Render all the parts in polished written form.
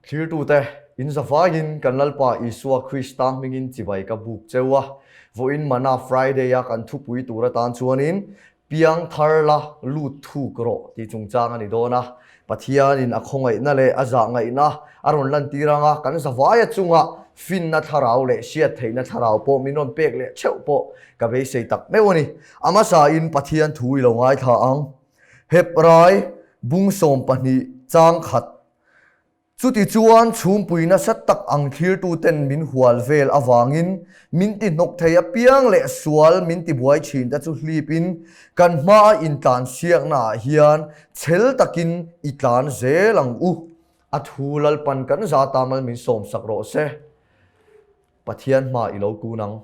Thlirtute, in zavaiin kan Lalpa Isua Krista hmingin chibai ka buk cheu a, vawiin Manna Friday-a kan thupui tur atan chuanin Piang thar la lut thuk rawh tih chungchang a ni dawn a. Pathianin a khawngaihna leh a zahngaihna a rawn lantir anga kan zavaia chunga finna thlarau leh hriat theihna thlarau pawh min rawn pek leh theuh pawh ka beisei tak meuh a ni. A hmasain Pathian thu i lo ngaithla ang. Hebrai bung 12 chang khat Chutichuan chhumpui nasa tak ang thlirtuten min hual vel avangin min ti hnawk thei apiang leh sual min ti buai thin te chu hlipin kan hmaa intlan siaknaah hian chhel takin i tlan zel ang u. A thu Lalpan kan za ta mal min sawmsak rawh se. Pathian hma i lo kun ang.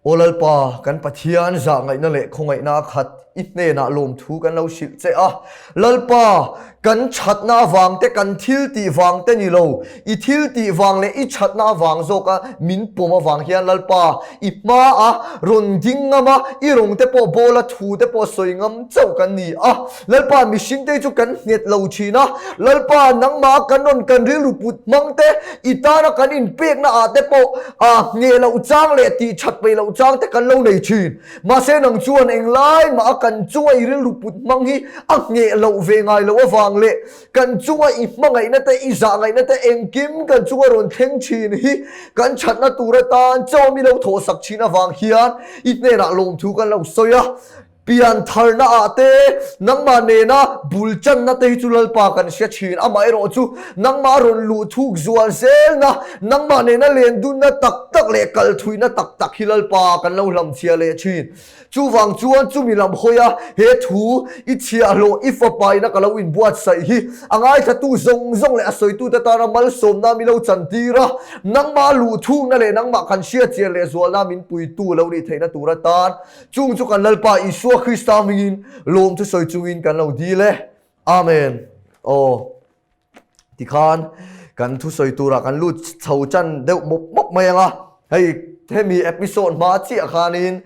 Aw Lalpa, kan Pathian zahngaihna leh khawngaihna a khat i hnenah lawmthu kan lo hrilh che a. Lalpa, kan thatna avang te, kan thil tih vang te ni lo, i thil tih vang leh i thatna avang zawka min pawm avang hian Lalpa, i hmaa rawn ding ngam a, i rawng te pawh bawla thu te pawh sawi ngam chauh kan ni a. Lalpa, mihring te chu kan nghet lo thin a, Lalpa, nangmah kan rawn kan rilru put hmang te, i tana kan inpekna ah te pawh a ngheh loh chang leh tih that peih loh chang te kan lo nei thin. Mahse nang chuan englai mah a kan chunga i rilru put hmang hi a ngheh loh ve ngai loh avang leh kan chunga i hmangaihna te i zahngaihna te engkim kan chunga rawn thleng thin hi kan thatna tur atan chaw mi lo thawhsak thin avang hian i hnenah lawmthu kan lo sawi a. Pian tharna ah te, nangmah nena bul channa te hi chu Lalpa kan hre thin. Amaherawh chu nangmah rawn luh thuk zual zelna, nangmah nena len dunna tak tak leh kal thuihna tak tak hi Lalpa kan lo hlamchhia leh thin. Chuvang chuan chumi lam hawi a he thu i chhiahhlawh i fapa ina ka lo inbuatsaih hi a ngaithlatu zawng zawng leh a sawitute tana malsawmna mi lo chantir a, nangmah luh thukna leh nangmah kan hriatchian leh zualna min puitu lo nih theihna tur atan Chung chu kan Lalpa Isua Krista hmingin lawm chu sawi chungin kan lo dil e. Amen. Aw. Tikhan kan thusawi turah kan lut chho chan deuh mawp mawp mai anga. Hei hemi episode hma chiah khanin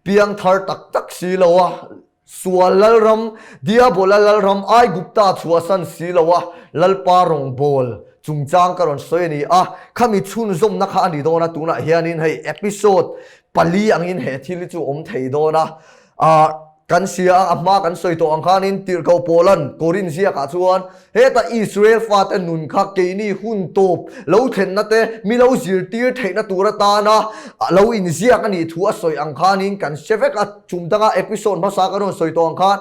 piang thar tak tak si lo a, sual lalram, diabola lalram Aigupta chhuahsan si lo a, Lalpa rawngbawl chungchang ka rawn sawi a ni a. Khami chhunzawmna kha a ni dawn a, tunah hianin hei episode Pali angin he thil hi chu awm thei dawn a, ah kan hria a, a hma kan sawi tawh ang khanin Tirhkoh Paula'n Korin ziakah chuan heta Israel fate nun kha keini hun tawp lo thlenna te mi lo zirtir theihna tur atana lo inziak a nih thu a sawi ang khanin kan hre vek a, chum danga episode hmasa kan rawn sawi tawh ang khan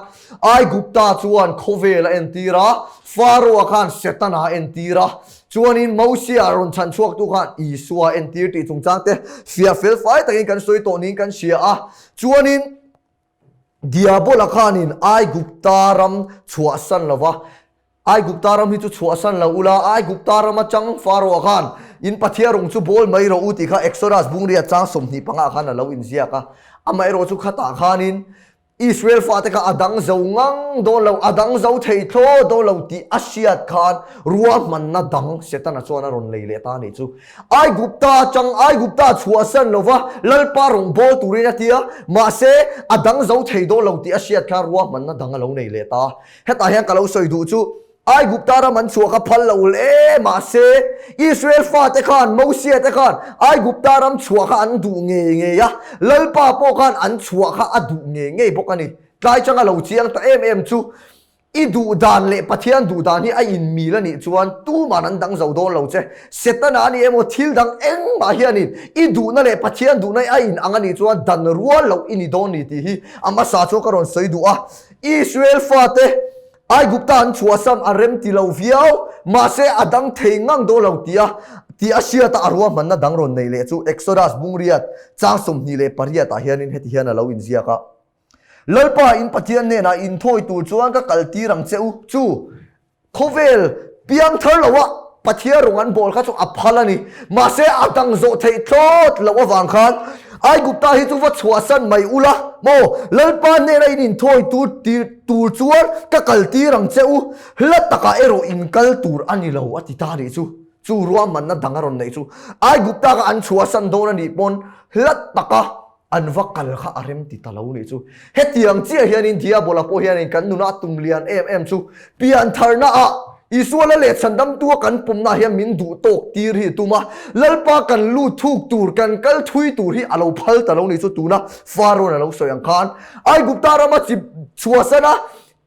Aigupta chuan khawvel a entir a, Pharaoh-a khan Setana a entir a, Chuanin Mosia rawn chhan chhuaktu khan Isua entir tih chungchang te fiah fel fai takin kan sawi tawh niin kan hria a. Chuanin Diabola khanin Aigupta ram chhuahsan lova, Aigupta ram hi chu chhuahsan lo ula, Aigupta ram atang Pharaoh-a khan in Pathian rawng chu bawl mai rawh u tih kha Exodus bungriat chang 25 khan a lo inziak a. Amaherawhchu khatah khanin Israel fate kha a dang zo ngang dawn lo, a dang zo thei thlaw dawn lo tih a hriat khan ruahmanna dang Setana chuan a rawn lei leh ta a nih chu. Aigupta atang Aigupta chhuahsan lova Lalpa rawn bawl turin a ti a, mahse a dang zo thei dawn lo tih a hriat khan ruahmanna dang a lo nei leh ta. Hetah hian ka lo sawi duh chu, Aigupta ram an chhuah kha phal lo hle mahse Israel fate khan Mosia te khan Aigupta ram chhuah kha an duh ngei ngei a, Lalpa pawh khan an chhuah kha a duh ngei ngei bawk a ni. Tlai changa lo chiang ta em em chu i duh dan leh Pathian duh dan hi a inmil a nih chuan tuman an dang zo dawn lo che. Setana a ni emaw thil dang engmah hianin i duhna leh Pathian duhna hi a inang a nih chuan dan rual loh i ni dawn ni tih hi a hmasa chuan ka rawn sawi duh a. Israel fate Aigupta an chhuahsan a rem ti lo viau, mahse a dang thei ngang dawn lo tia tih a hriata a ruahmanna dang rawn nei leh chu Exodus bungriat chang 28 ah hianin heti hian a lo inziak a, Lalpa in Pathian hnenah inthawi tur chuan ka kaltir ang che u, chu khawvel piangthar loah Pathian rawng an bawl kha chu a phal a ni, mahse a dang zawh theih thlawt loh avang khan Aigupta hi chu va chhuahsan mai ula maw, Lalpa hnena in inthawi tur tur chuan ka kaltir ang che u, hla takah erawh in kal tur a ni lo a ti ta nih chu. Chu ruahmanna dang a rawn neih chu Aigupta kha an chhuahsan dawn a nih pawn hla taka an va kal kha a rem ti ta lo nih chu. Hetiang chiah hianin Diabola pawh hianin kan nuna a tum lian em em chu piantharna ah. Isua la leh chhandamtua kan pumna hian min duh tawk tir hi tum a, Lalpa kan lut thuk tur, kan kal thui tur hi a lo phal ta lo ni chu tuna Pharaoh-in a lo sawi ang khan Aigupta rama chi chhuahsan a,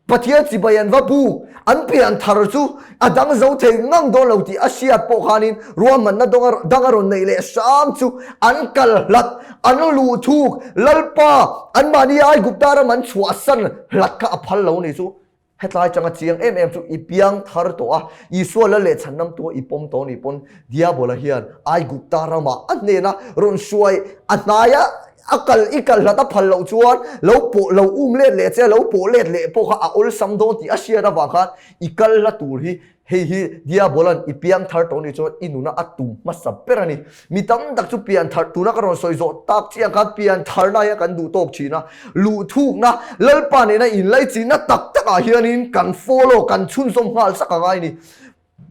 Pathian chibai an va buk, an pian thar chu a dang zo thei ngang dawn lo tih a hriat pawh khanin ruahmanna dang a rawn neih leh hram chu an kal hlat, an luh thuk, Lalpa anmahni Aigupta ram an chhuahsan hlat kha a phal lo ni chu. Hetlai changa chiang em em chu i piang thar tawh a, Isua la leh chhanamtu a i pawm tawh ni pawn Diabola hian Aigupta ramah a hnena rawn hruai a hnaia a kal i kal hlat a phal loh chuan lo pawh lo um let leh che lo pawh let leh pawh kha a awlsam dawn tih a hriat avang khan i kal hla tur hi Hei hi Diabolan i piang thar tawh nih chuan i nuna a tum hmasa ber a ni. Mi tam tak chu pian thar tuna ka rawn sawi zawh tak chiang khan pian tharna hian kan duh tawk thin a. Luhthukna, Lalpa nena inlaichinna tak takah hianin kan follow, kan chhunzawm nghal sak a ngai a ni.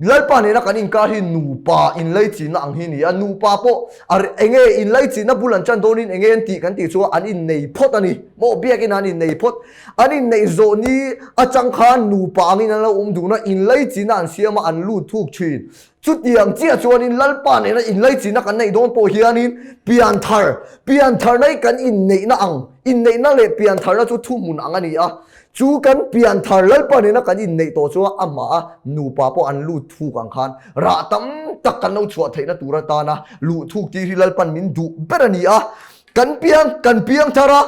Lalpa nena kan inkar hi nupa inlaichinna ang hi a ni a. Nupa pawh a enge inlaichinna bul an chan dawnin enge an tih kan tih chuan an innei phawt a ni. Maw biakin an innei phawt. An inneih zawh ni atang khan nupa angin an lo awm dun a, inlaichinna an siam a, an lut thuk thin. Chutiang chiah chuanin Lalpa nena inlaichinna kan neih dawn pawh hianin pianthar, piantharna hi kan inneihna ang, inneihna leh piantharna chu thuhmun ang a ni a. Chu kan pianthar Lalpa nena kan inneih tawh chuan amah a nupa pawh an lut thuk ang khan rah tam tak kan lo chhuah theihna tur atana luh thuk tir hi Lalpan min duh ber a ni a. Kan piang, kan piangthar a.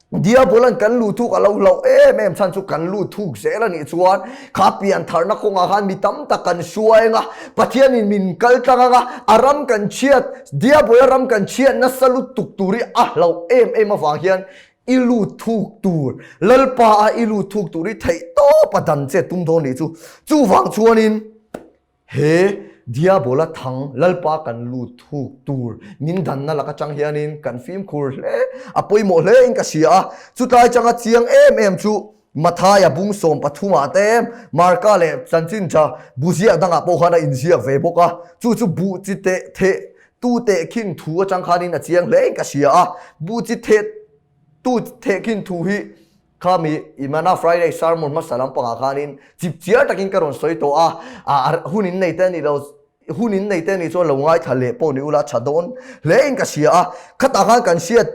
Diabolan kan lu thuk a lo hlauh em em chhan chu kan lu thuk zel a nih chuan kha pian tharna kawngah khan mi tam tak kan hruai anga Pathianin min kal tlang anga a ram kan chhiat Diabola ram kan chhiat nasa lutuk tur hi a hlauh em em avang hian i lu thuk tur Lalpa a i lu thuk tur hi theih tawp a dan che tum dawn nih chu chuvang chuanin He Diabola thang Lalpa kan lut thuk tur min danna lak atang hianin kan fimkhur hle a pawimawh hle in ka hria a. Chutlai changa chiang em em chu Mathaia bung 13 ah te, Marka leh Chanchinṭha bu ziak dangah pawh khan a inziak ve bawk a. Chu chu buh chi teh theh tu tehkhin thu atang khanin a chiang hle in ka hria a. Buh chi theh tu tehkhin thu hi Khami Imana Friday sermon hmasa lampangah khanin chipchiar takin ka rawn sawi tawh a, a hun in nei te ni lo, hun in nei te ni chuan lo ngaithla leh pawh ni ula tha dawn hle in ka hria a. Khatah khan kan hriat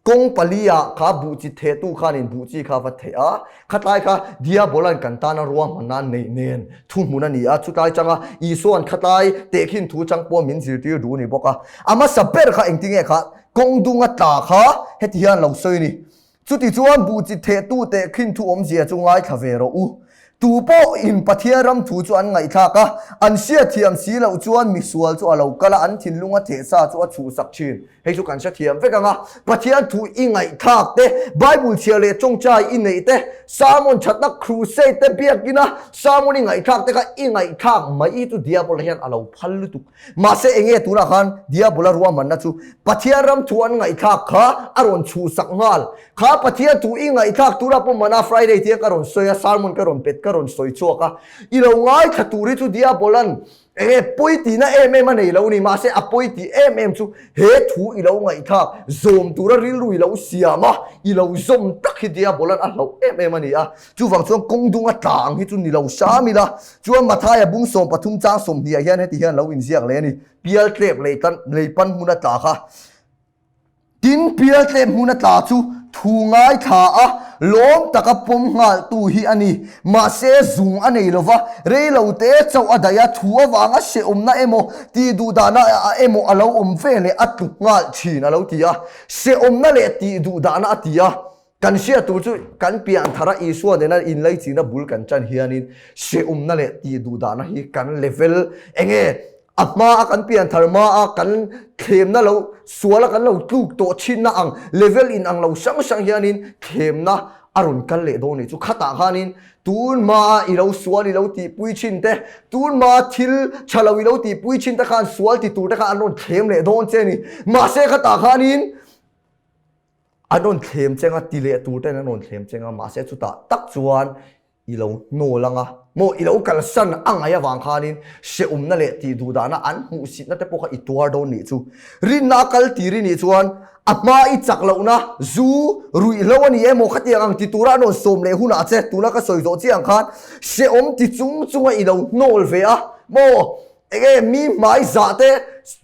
kawng pali ah kha buh chi thehtu khanin buh chi kha va theh a, khatlai kha Diabolan kan tana ruahmanna neih nen thuhmun a ni a, chutlai changa Isua'n khatlai tehkhin thu chang pawh min zirtir duh a ni bawk a. A hmasa ber kha engtinge kha kawng dunga tla kha heti hian lo sawi a ni. Chutichuan buh chi thehtu teh khin thu awmzia chu ngaithla ve rawh u. Tu pawh in Pathian ram thu chu an ngaihthlak a, an hriatthiam si loh chuan misual chu a lo kal a, an thinlunga theh sa chu a chhuhsak thin. Hei chu kan hrethiam vek ang a, Pathian thu i ngaihthlak te, Bible chhiar leh tawngtai i neih te, sermon thatna crusade te biakina sermon i ngaihthlak te kha i ngaihthlak mai hi chu diabol hian a lo phal lutuk. Mahse enge tunah khan Diabola ruahmanna chu Pathian ram thu an ngaihthlak kha a rawn chhuhsak nghal. Kha Pathian thu i ngaihthlak turah pawh mana Friday te hian ka rawn sawi a, sermon ka rawn pet ka rawn sawi chhuak a. I lo ngaithla tur hi chu Diabola'n enge pawi tihna em em a nei lo ni. Mahse a pawi tih em em chu he thu i lo ngaihthlak zawm tura rilru i lo siam a, i lo zawm tak hi Diabola'n a hlauh em em a ni a. Chuvang chuan kawng dunga tla ang hi chu ni lo hram ila. Chuan Mathaia bung 13 chang 20 ah hian heti hian lo inziak leh a ni, Pial tlep lei tan lei pan hmuna tla kha. Tin, pial tlep hmuna tla chu thu ngaithla a, lawm taka pawm nghal tu hi a ni. Mahse, zung a nei lova, rei lo te chauh a daih a, thu avanga hrehawmna emaw, tih duhdahna emaw a lo awm ve leh a tluk nghal thin a lo ti a. Hrehawmna leh tih duhdahna a ti a. Kan hriat tur chu kan pian thara Isua nena inlaichinna bul kan chan hianin hrehawmna leh tih duhdahna hi kan level enge a hma a kan pian thar hma a kan thlemna lo sual a kan lo tluk tawh thinna ang level in ang lo hrang hrang hianin thlemna a rawn kal leh dawn nih chu khatah khanin tun hma a i lo sual i lo tihpui thin te tun hma thil tha lo i lo tihpui thin te khan sual ti tur te khan an rawn thlem leh dawn che a ni mahse khatah khanin An rawn thlem cheng a, ti leh tur ten an rawn thlem cheng a, mahse chutah tak chuan i lo hnawl ang a. Maw i lo kalsan a ngaih avang khanin hrehawmna leh tih duh dahna an hmuhsitna te pawh kha i tuar dawn nih chu. Rinna a kal tir i nih chuan a hma i chak lohna zu ruihhlo a ni emaw khatiang ang ti tura an rawn sawm leh hunah che tuna ka sawi zawh chiah ang khan hrehawm ti chung chunga i lo hnawl ve a maw Enge mi hmai zah te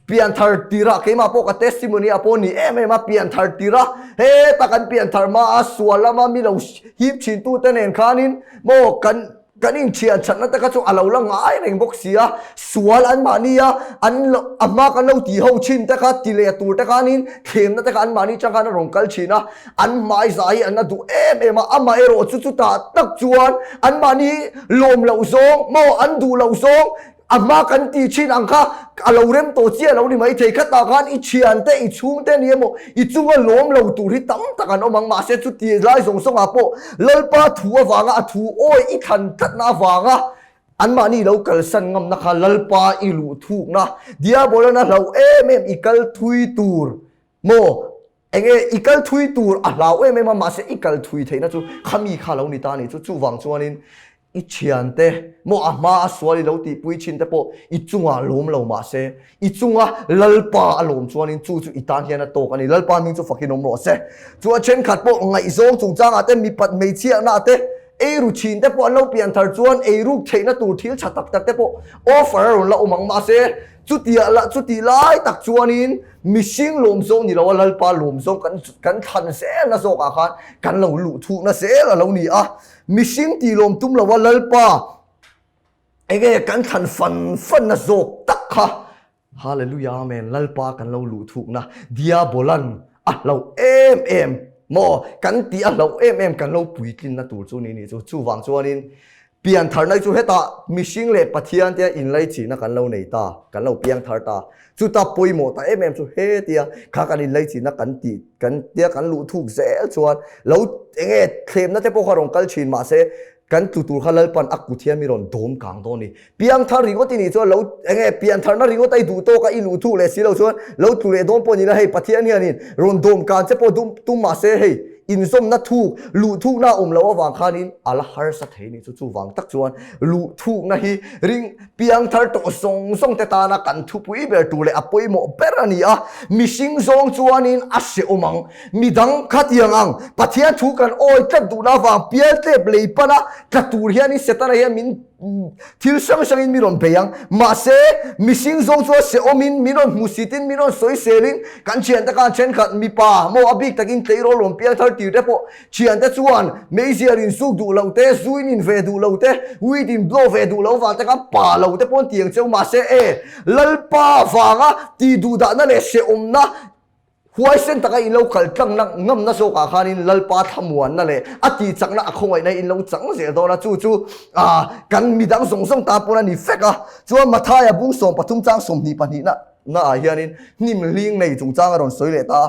pianthar tirah keimah pawh ka testimony ah pawh ni em em a pianthar tirah heta kan pianthar hma a sual lama mi lo hip thin tu te nen khanin maw kan kan inthian thatna te kha chu a lo la ngai reng bawk si a sual an mahni a an lo a hma kan lo tih ho thin te kha ti leh tur te khanin thlemna te kha an mahni chang khan a rawn kal thin a an hmai zah hi an la duh em em a amaherawh chu chutah tak chuan an mahni lawm loh zawng maw an duh loh zawng A hma kan tih thin ang kha a lo rem tawh chiah lo ni maithei. Khatah khan i thiante, i chhungte ni emaw, i chunga lawm lo tur hi tam tak an awm ang. Mahse chuti lai zawng zawngah pawh Lalpa thu avanga a thu awi i thlan tlatna avanga anmahni lo kalsan ngamna kha Lalpa i luh thukna, Diabolan a hlauh em em i kal thui tur maw? Enge i kal thui tur a hlau em em a, mahse i kal thui theihna chu khami kha lo ni ta a ni chu. Chuvang chuanin i thiante maw a hma a sual i lo tihpui thin te pawh i chungah lawm lo mahse i chunga Lalpa a lawm chuanin chu chu i tan hian a tawk a ni. Lalpa hming chu fakin awm rawh se. Chuan thenkhat pawh ngaihzawng chungchangah te mipat hmeichhiahna te eiru thin te pawh an lo pian thar chuan eiruk theihna tur thil tha tak tak te pawh offer a rawn la awm ang mahse Chutiah lah chutih lai tak chuanin mihring lawm zawng ni loa Lalpa lawm zawng kan kan thlan zelna zawkah khan kan lo luh thuhna zel a lo ni a. Mihring tih lawm tum loa Lalpa enge kan thlan fan fanna zawk tak kha Hallelujah Amen Lalpa kan lo luh thuhna Diabolan a hlauh em em maw kan tih a hlauh em em kan lo puitlinna tur chu ni ni chu. Chuvang chuanin Piantharna chu hetah mihring leh Pathian tia inlaichihna kan lo nei ta, kan lo piangthar ta. Chuta pawimawh ta em em chu hetia kha kan inlaichihna kan tih kan tia kan luh thuk zel chuan lo enge thlemna te pawh kha rawn kal thin mahse kan tlu tur kha Lalpan a kut hian mi rawn dawm kang dawn a ni. Piangthar ringawt i nih chuan lo enge piantharna ringawt a i duh tawk a i luh thuk leh si lo chuan lo tlu leh dawn pawh ni la hei Pathian hianin rawn dawm kang che pawh dum tum mahse hei inzawmna thuk luh thukna a awm loh avang khanin a la harsa thei ni chu chuvang tak chuan luh thukna hi ring piangthar tawh zawng zawng te tana kan thupui ber tur leh a pawimawh ber a ni a mihring zawng chuanin a hrehawm ang midang khatiang ang Pathian thu kan awi tlat duhna avang pialtlep lei pana tla tur hianin Setana hian min Thil hrang hrangin mi rawn bei ang. Mahse, mihring zawng chuan hrehawmin min rawn hmuhsitin min rawn sawiselin kan thiante khan thenkhat mipa maw a bik takin tleirawl rawn piang thar tir te pawh thiante chuan meizial in suk duh lo te, zuin in ve duh lo te, weed in blow ve duh lo vang te khan pa lo te pawh an ti ang cheu. Mahse, e Lalpa vanga tih duhdahna leh hrehawmna Huaisen taka in lo kal tlang na ngamna zawkah khanin Lalpa thlamuanna leh a tihchakna a khawngaihna in lo chang zel dawn a, chu chu kan midang zawng zawng tan pawn a ni fek a. Chuan Mathaia bung 13 chang 22 na naah hianin hnim hling nei chungchang a rawn sawi leh ta a.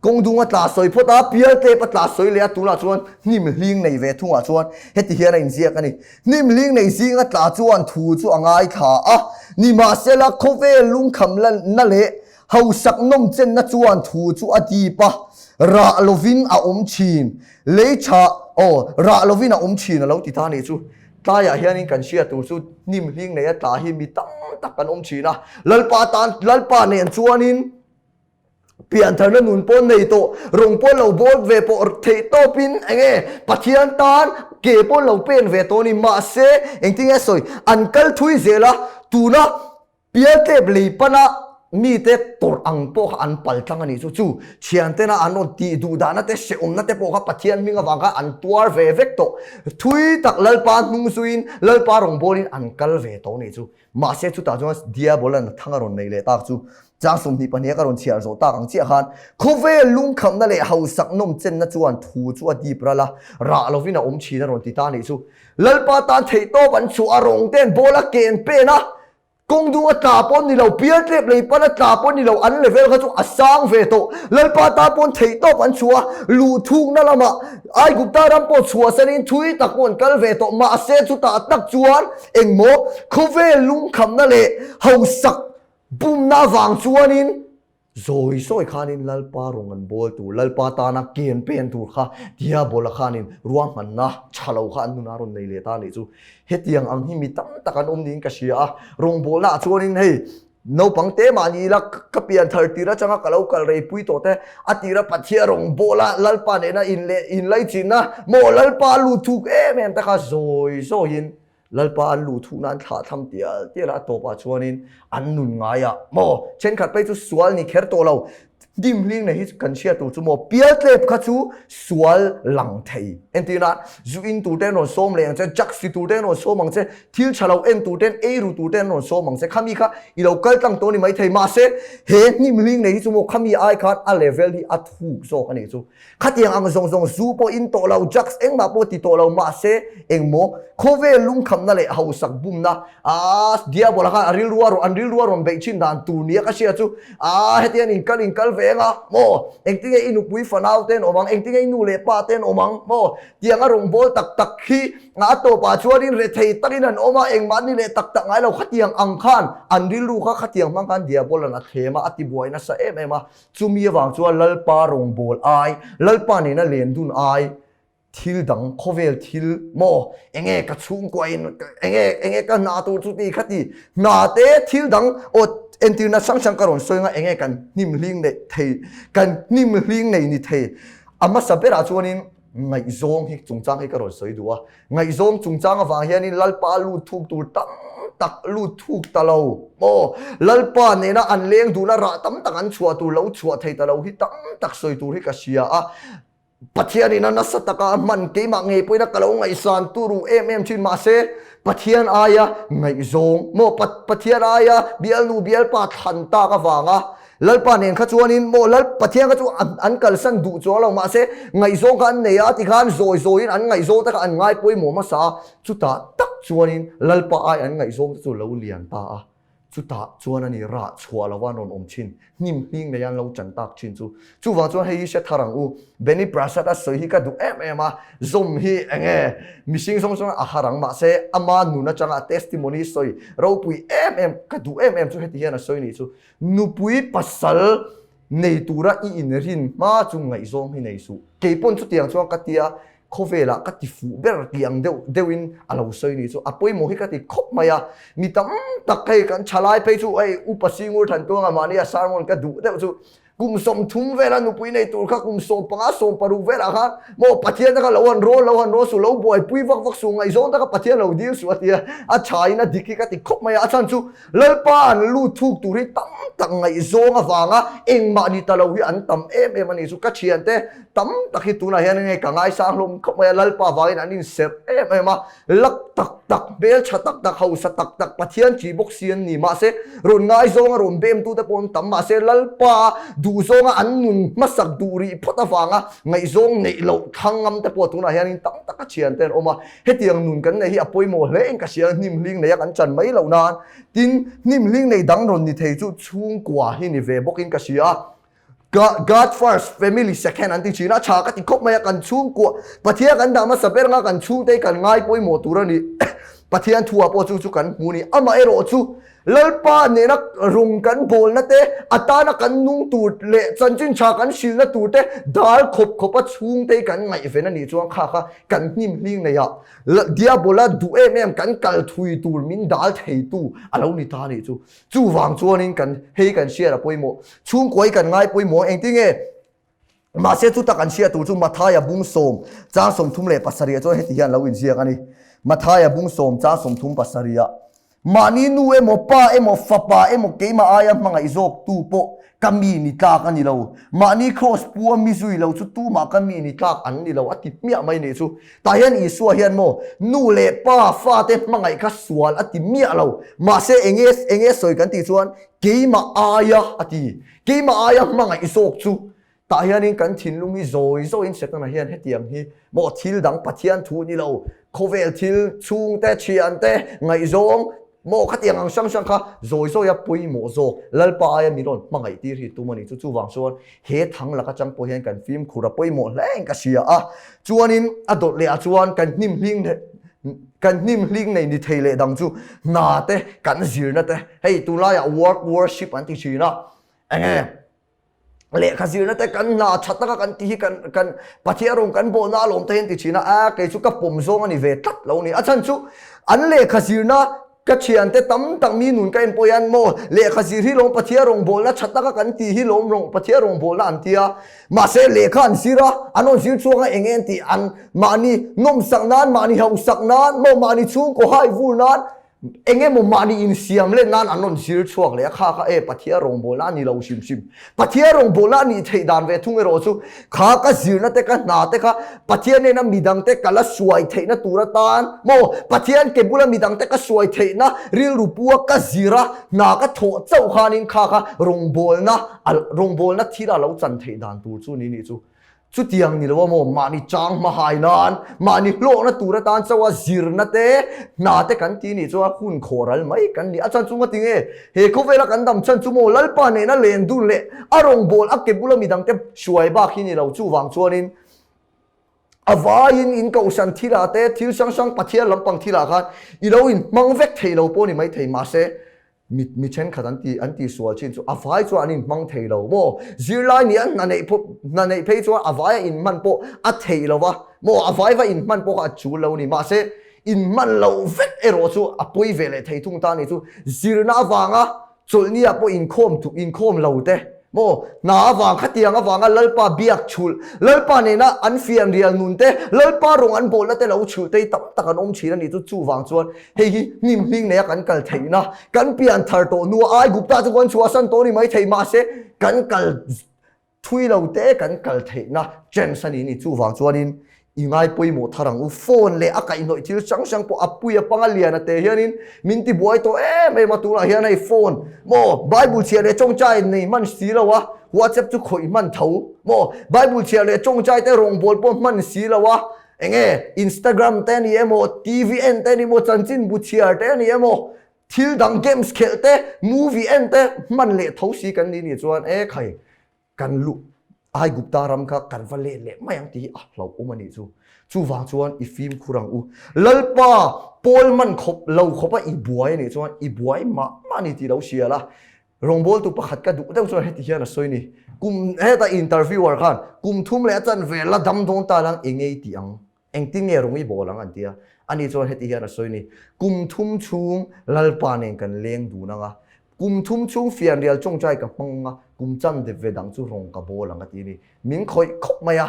Kawng dung a tla sawi phawt a, pial tep a tla sawi leh a, tunah chuan hnim hling nei ve thungah chuan heti hian a inziak a ni. Hnim hling nei zinga tla chuan thu chu a ngaithla a, nimahsela khawvel lungkham na leh Hausak nawm chenna chuan thu chu a dip a, rah lovin a awm thin. Lei tha, aw, rah lovin a awm thin a lo ti ta nih chu. Tlaiah hianin kan hriat tur chu hnim hling neia tla hi mi tam tak kan awm thin a. Lalpa tan, Lalpa nen chuanin piantharna nun pawh nei tawh, rawng pawh lo bawl ve pawh theih tawpin eng nge Pathian tan ke pawh lo pen ve tawh a ni. Mahse, engtin nge sawi, an kal thui zel a, tuna Pialtlep lei pana mite tawrh ang pawh kha an pal tlang a nih chu. Chu thiantena an rawn tih duh dahna te, hrehawmna te pawh kha Pathian hming avang khan an tuar ve vek tawh. Thui tak Lalpa hnung zuiin, Lalpa rawngbawlin an kal ve tawh a nih chu. Mahse chutah chuan Diabolan a thang a rawn nei leh tak chu. Chang 22 ka rawn chhiar zawh tak ang chiah khan khawvel lungkhamna leh hausak nawm chenna chuan thu chu a dip ral a, rah lovin a awm thin a rawn ti ta a nih chu. Lalpa tan theihtawp an chhuah a, rawng ten ball a ken pen a, Kawng dung a tla pawh ni lo, pial tlep lei pan a tla pawh ni lo, an level kha chu a sang ve tawh. Lalpa ta pawn theihtawp an chhuah a, luh thukna lamah Aigupta ram pawh chhuahsanin thui tak pawh an kal ve tawh. Mahse chutah tak chuan engmaw khawvel lungkhamna leh hausak bumna avang chuanin. Zawi zawi khanin Lalpa rawng an bawl tur, Lalpa tana ke an pen tur kha Diabola khanin ruahmanna tha lo kha an nunah a rawn nei leh ta a nih chu. Hetiang ang hi mi tam tak an awm niin ka hria a, rawngbawlnaah chuanin hei naupang te mah ni ila ka pian thar tir atanga ka lo kal rei pui tawh te, a tira Pathian rawngbawla Lalpa nena inlaichinna maw Lalpa lut thuk em em te kha zawi zawiin Lalpa an luh thuhna an thlah tham tial tial a, a tawpah chuanin an nun ngai a maw? Thenkhat phei chu sual ni kher tawh lo, hnim hling nei hi kan hriat tur chu maw? Pial tlep kha chu sual lang thei. Entirna, zu in tur te an rawn sawm leh ang che, drugs ti tur te an rawn sawm ang che, thil tha lo en tur te, ei ru tur te an rawn sawm ang che, khami kha i lo kal tlang tawh a ni maithei. Mahse, he hnim hling nei hi chu maw khami ai khan a level hi a thuk zawk a nih chu. Khatiang ang zawng zawng zu pawh in tawh lo, drugs engmah pawh ti tawh lo, mahse engmaw khawvel lungkhamna leh hausak bumna aah diabola khan a rilru a rawn an rilru a rawn beih thin dan tur nia ka hria chu aah hetiang in kal in kal ve anga maw engtinge i nupui fanau te an awm ang engtinge i nu leh pa te an awm ang maw tiang a rawngbâwl tak tak hi a tawpah chuanin rethei takin an awm a engmah ni leh tak tak ngai lo khatiang ang khan an rilru kha khatiang hmang khan diabolan a thlem a a tibuai nasa em em a. Chumi avang chuan Lalpa rawngbâwl ai, Lalpa nena len dun ai, thil dang, khawvel thil maw, enge ka chhungkuain, enge, enge ka hna tur chu ti kha ti, hna te thil dang, aw entirna hrang hrang ka rawn sawi anga enge kan hnim hling neih thei, kan hnim hling nei ni thei. A hmasa berah chuanin ngaihzawng hi chungchang hi ka rawn sawi duh a, Ngaihzawng chungchang avang hianin Lalpa lut thuk tur tam tak lut thuk ta lo maw? Lalpa nena an leng duhna rah tam tak an chhuah tur lo chhuah thei ta lo hi tam tak sawi tur hi ka hria a. Pathianin a nasa taka a hman keimah ngei pawhin a ka lo ngaihsan turu em em thin mahse Pathian aia ngaihzawng maw Pathian aia bialnu bialpa thlan tak avanga Lalpa nen kha chuanin maw Lal Pathian kha chu an kalsan duh chuang lo mahse ngaihzawng kha an nei a tikhan zawi zawiin an ngaihzawng te kha an ngai pawimawh hmasa a chutah tak chuanin Lalpa ai an ngaihzawng te chu lo lian ta a chutah chuan a ni rah chhuah lova an rawn awm thin hnim hling nei an lo chan tak thin chu chuvang chuan hei hi hre thar ang u Benny Prasad a sawi hi ka duh em em a zawm hi enge mihring zawng zawng a har ang mahse ama nun atanga a testimony sawi ropui em em ka duh em em chu heti hian a sawi nih chu Nupui pasal nei tura i inrin hma chu ngaihzawng hi nei suh. Kei pawn chutiang chuan ka tia khawvelah ka ti fuh ber tih ang deuh deuhin a lo sawi ni chu a pawimawh hi ka ti khawp mai a. Mi tam tak hei kan thalai phei chu hei upa Singur Thantuanga mahnia sermon ka duh deuh chu kum 30 vela nupui nei tur kha kum 15 16 velah khan maw Pathian te kha lo han rawl lo han rawl suh lo buaipui vak vak suh ngaihzawng taka Pathian lo dil suh a tia a thain a dik hi ka ti khawp mai a. A chhan chu Lalpa an lut thuk tur hi tam tak ngaihzawng avanga engmah ni ta lo hi an tam em em a ni chu. Ka thiante tam tak hi tunah hian nge ka ngaisang hlawm khawp mai a, Lalpa avangin an inserh em em a, lak tak tak, hmeltha tak tak, hausa tak tak, Pathian chi bawk si an ni. Mahse, rawn ngaizawnga rawn bemtute pawh an tam. Mahse, Lalpa duhzawnga an nun hmasak duh rih phawt avanga ngaihzawng neih loh thlang ngam te pawh tunah hianin tam tak ka thiante an awm a. Hetiang nun kan neih hi a pawimawh hle in ka hria, hnim hling nei a kan chan mai loh nan. Tin, hnim hling nei dang rawn ni thei chu chhungkua hi ni ve bawk in ka hria. God first, family second an ti thin a, tha ka ti khawp mai a, kan chhungkua, Pathian kan dah hmasa ber anga kan chhungte hi kan ngai pawimawh tur a ni. Pathian thu ah pawh chu chu kan hmu a ni. Amaherawh chu Lalpa nena rawng kan bawlna te, a tana kan nung tur leh chanchin tha kan hrilhna tur te dal khawp khawpa chhungte hi kan ngaihven a nih chuan kha kha kan hnim hling nei a, Diabola duh em em kan kal thui tur min dal theitu a lo ni ta a nih chu. Chuvang chuanin kan hei kan hriat a pawimawh. Chhungkua hi kan ngai pawimawh engtinge? Mahse chuta kan hriat tur chu Mathaia bung sawm chang 37 ah chuan heti hian lo inziak a ni. Mathaia bung sawm chang 30 pasarih ah, Mahni nu emaw, pa emaw, fapa emaw keimah aia hmangaih zawk tu pawh ka mi ni tlak a ni lo. Mahni kraws pu a mi zui lo chu tumah ka mi ni tlak an ni lo a ti hmiah mai nih chu. Tah hian Isua hian maw nu leh pa fate hmangaih kha sual a ti miah lo. Mahse enge enge sawi kan tih chuan keimah aia a ti. Keimah aia hmangaih zawk chu tah hianin kan thinlung hi zawi zawiin Setana hian hetiang hi maw thil dang Pathian thu ni lo, khawvel thil chhungte, thiante, ngaihzawng maw khatiang ang hrang hrang kha zawi zawia pawimawh zawk Lalpa aia min rawn hmangaih tir hi tum a ni chu. Chuvang chuan he thang lak atang pawh hian kan fimkhur a pawimawh hle in ka hria a. Chuanin a dawt leh ah chuan kan hnim hling kan hnim hling nei ni thei leh dang chu hna te kan zirna te hei tunlaiah work worship an ti thin a enge. Lehkha zirna te kan hna tha taka kan tih hi kan kan Pathian rawng kan bawhna alawm te hian ti thin a, a kei chu ka pawm zawng a ni ve tlat lo ni. A chhan chu an lehkha zirna ka thiante tam tak mi nun ka en pawh hian maw lehkha zir hi lawm Pathian rawngbawlna tha taka kan tih hi lawm rawng Pathian rawngbawlna an ti a, mahse lehkha an zir a, an rawn zir chhuak a eng nge an tih an mahni nawmsak nan mahni hausak nan maw mahni chhungkaw hai vur nan Eng emaw mahni insiam let nan an rawn zir chhuak leh a, kha kha e Pathian rawngbawlna a ni lo hrim hrim. Pathian rawngbawlna a nih theih dan ve thung erawh chu kha ka zirna te ka hna te kha Pathian nena midang te ka la suai theihna tur atan maw Pathian ke bula midang te ka suai theihna rilru pua ka zir a hna ka thawh chauh khanin kha kha rawngbawlna rawngbawlna thil a lo chan theih dan tur chu ni nih chu. Chutiang ni lo a maw, mahni chang hmahai nan, mahni hlawhna tur atan chauha zirna te, hna te kan ti nih chuan hun khawh ral mai kan ni. A chhan chu nga tinge? He khawvela kan dam chhan chu maw Lalpa nena len dun leh a rawngbâwl a ke bula midang te hruai bak hi ni lo. Chuvang chuanin a vaiin in kohhran thilah te, thil hrang hrang Pathian lampang thilah khan i lo inhmang vek thei lo pawh ni maithei. Mahse, Mi mi thenkhat an ti an tihsual chin chu a vai chuan an inhmang thei lo maw? Zirlai nih a hna neih pawh hna neih phei chuan a vaia inhman pawh a theih lo va maw? A vai va inhman pawh kha a chul lo a ni. Mahse, inhman loh vek erawh chu a pawi ve leh thei thung ta a ni chu zirna avanga chawlhniah pawh inkhawm duh inkhawm lo te Maw, hna avang khatiang avanga Lalpa biak chhulh, Lalpa nena an fianrial nun te, Lalpa rawng an bawlna te lo chhulh te hi tam tak an awm thin a ni chu. Chuvang chuan hei hi hnim hling neia kan kal theihna, kan pian thar tawh hnua Aigupta chu kan chhuahsan tawh a ni maithei mahse kan kal thui lo te kan kal theihna chance a ni ni. Chuvang chuanin I ngai pawimawh thar ang u. Phone leh a kaihhnawih thil hrang hrang pawh a pui a panga lian a te hianin min ti buai tawh em em a, tunah hian hei phone maw Bible chhiar leh tawngtai nei hman si lo a, WhatsApp chu khawih hman tho maw Bible chhiar leh tawngtai te rawngbâwl pawh hman si lo a, eng nge Instagram te a ni emaw TV en te a ni emaw chanchinbu chhiar te a ni emaw thil dang games khelh te movie en te hman leh tho si kan ni nih chuan e khai Kan luh Aigupta ram kha kan va let leh mai ang tih hi a hlauhawm a nih chu. Chuvang chuan i fimkhur ang u. Lalpa pawl man khawp lo khawpa i buai a nih chuan i buai mah mah a ni tih lo hria la. Rawngbawltu pakhat ka duh deuh chuan heti hian a sawi ni. Kum heta interviewer khan kum thum leh a chanve la dam dawn ta lang eng nge i tih ang? Engtin nge rawng i bawl ang an ti a, ani chuan heti hian a sawi ni, Kum thum chhung Lalpa nen kan leng dun ang a, kum thum chhung fianrial tawngtai ka hmang ang a, kum chan dep ve dang chu rawng ka bawl ang a ti a ni. Min khawih khawp mai a,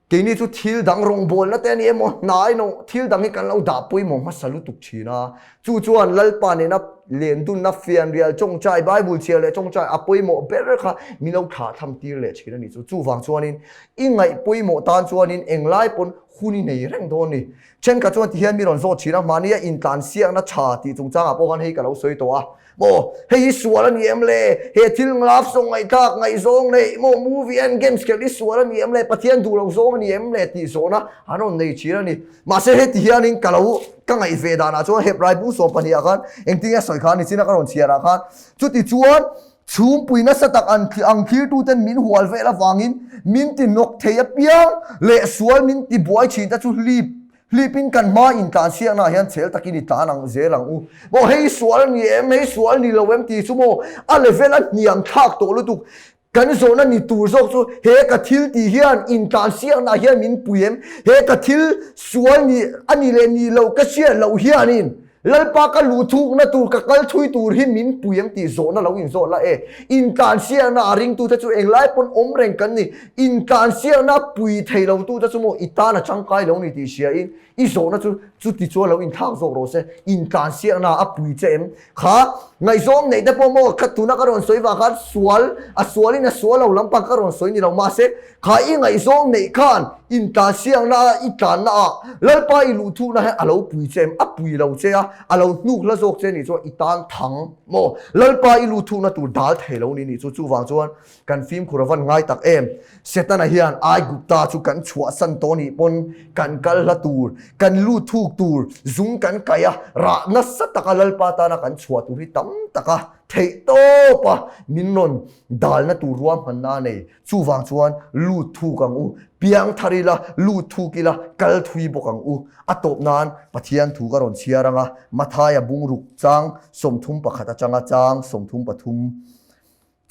keini chu thil dang rawngbawlna te a ni emaw hnai no thil dang hi kan lo dah pawimawh hmasa lutuk thin a, chu chuan Lalpa nena len dunna fianrial tawngtai, Bible chhiar leh tawngtai a pawimawh ber kha min lo thlahthlam tir leh thin a ni chu. Chuvang chuanin I ngaih pawimawh tan chuanin englai pawn hun i nei reng dawn ni. Thenkhat chuan tihian mi rawn zawt thin a, mahnia intlansiakna tha tih chungchangah pawh khan hei ka lo sawi tawh a. Maw, hei hi sual a ni em le? He thil love song ngaihthlak, ngaihzawng neih, maw movie en games khelh hi sual a ni em le? Pathian duh lo zawng a ni em le? tih zawhna an rawn nei thin a ni. Mahse heti hianin ka lo ka ngaih ve danah chuan Hebrai bung 12 ah khan engtin nge a sawi kha nichin a ka rawn chhiar ah khan chuti chuan Chhungpui nasa tak an ang thirtuten min hual vel avangin min ti nawk thei apiang leh sual min ti buai thin te chu hlip hlipin kan hma intlansiakna ah hian chhel takin i tlan ang zel ang u. Maw hei sual a ni em, hei sual ni lo em tih chu maw a level a hniam thlak tawh lutuk. Kan zawhna ni tur zawk chu he ka thil tih hian intlansiakna ah hian min pui em, he ka thil sual ni a ni leh ni lo ka hriat loh hianin Lalpa ka luh thukna tur ka kal thui tur hi min pui ang tih zawhna lo inzawh la e. Intlansiakna a ringtute chu englai pawn awm reng kan ni. Intlansiakna pui thei lotute chu maw i tan a tangkai lo ni tih hria in i zawhna chu chuti chuan lo inthlak zawk rawh se. Intlansiakna a pui che em? Kha ngaihzawm neih te pawh maw kha tuna ka rawn sawi vang khan sual a sualin a sual lo lampang ka rawn sawi ni lo mahse Kha i ngaihzawng neih khan intlansiakna a i tlanna ah Lalpa i luhthukna hian a lo pui che em? A pui lo che a, a lo hnuk hla zawk che nih chuan i tan thang maw? Lalpa i luhthukna tur dal thei lo ni nih chu chuvang chuan kan fimkhur a van ngai tak em? Setana hian Aigupta chu kan chhuahsan tawh nih pawn kan kal hla tur, kan luhthuk tur zung kan kaih a, rah nasa taka Lalpa tana kan chhuah tur hi tam taka theih tawp a min rawn dalna tur ruahmanna a nei. Chuvang chuan lut thuk ang u, piang thar ila, lut thuk ila, kal thui bawk ang u. A tawp nan Pathian thu ka rawn chhiar ang a, Mathaia bungruk chang 31 atanga chang 33.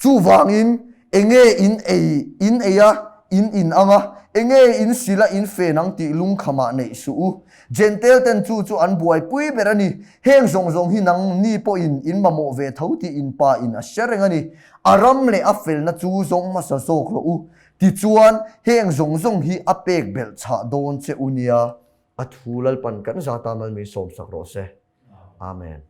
Chuvangin. Enge in ei in ei a, in in ang a, enge in sil a in fen ang tih lungkhamah neih suh u. Jentail ten chu chu an buaipui ber a ni. Heng zawng zawng hi nang ni pawhin in mamawh ve tho tih in pa in a hre reng a ni. A ram leh a felna chu zawng hmasa zawk rawh u. Tichuan, heng zawng zawng hi a pek belh chhah dawn che u nia. A thu Lalpan kan zata malmi sawmsak rawh se. Amen.